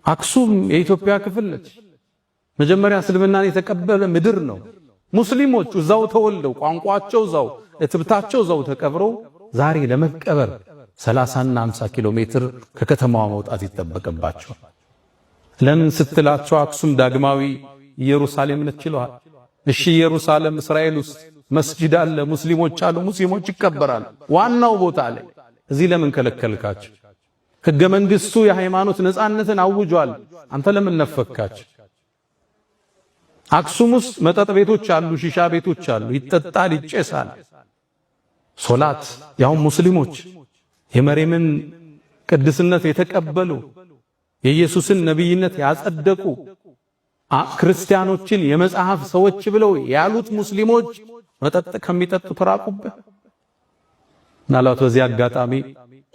አክሱም የኢትዮጵያ ክፍል ነች። መጀመሪያ እስልምናን የተቀበለ ምድር ነው። ሙስሊሞች እዛው ተወልደው፣ ቋንቋቸው እዛው፣ እትብታቸው እዛው ተቀብረው ዛሬ ለመቀበር 30 እና 50 ኪሎ ሜትር ከከተማዋ መውጣት ይጠበቅባቸዋል። ለምን ስትላቸው አክሱም ዳግማዊ ኢየሩሳሌም ነች ይለዋል። እሺ፣ ኢየሩሳሌም እስራኤል ውስጥ መስጂድ አለ፣ ሙስሊሞች አሉ፣ ሙስሊሞች ይቀበራሉ ዋናው ቦታ ላይ። እዚህ ለምን ከለከልካቸው? ህገ መንግስቱ የሃይማኖት ነፃነትን አውጇል። አንተ ለምን ነፈካቸው? አክሱም ውስጥ መጠጥ ቤቶች አሉ፣ ሺሻ ቤቶች አሉ፣ ይጠጣል፣ ይጨሳል። ሶላት ያው ሙስሊሞች የመርየምን ቅድስነት የተቀበሉ፣ የኢየሱስን ነቢይነት ያጸደቁ፣ ክርስቲያኖችን የመጽሐፍ ሰዎች ብለው ያሉት ሙስሊሞች መጠጥ ከሚጠጡት ራቁበት። ምናልባት በዚህ አጋጣሚ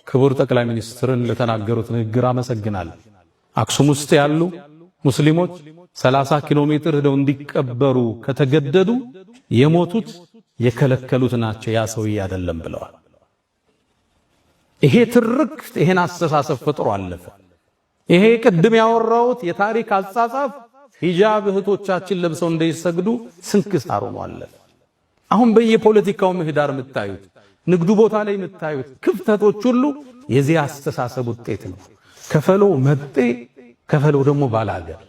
ክቡር ጠቅላይ ሚኒስትርን ለተናገሩት ንግግር አመሰግናለሁ። አክሱም ውስጥ ያሉ ሙስሊሞች 30 ኪሎ ሜትር ሄደው እንዲቀበሩ ከተገደዱ የሞቱት የከለከሉት ናቸው፣ ያ ሰውዬ አይደለም ብለዋል። ይሄ ትርክት ይሄን አስተሳሰብ ፈጥሮ አለፈ። ይሄ ቅድም ያወራሁት የታሪክ አጻጻፍ ሂጃብ እህቶቻችን ለብሰው እንዳይሰግዱ ስንክሳር ሆኖ አለፈ። አሁን በየፖለቲካው ምህዳር የምታዩት፣ ንግዱ ቦታ ላይ የምታዩት ክፍተቶች ሁሉ የዚህ አስተሳሰብ ውጤት ነው። ከፈለው መጤ፣ ከፈለው ደግሞ ባላገር።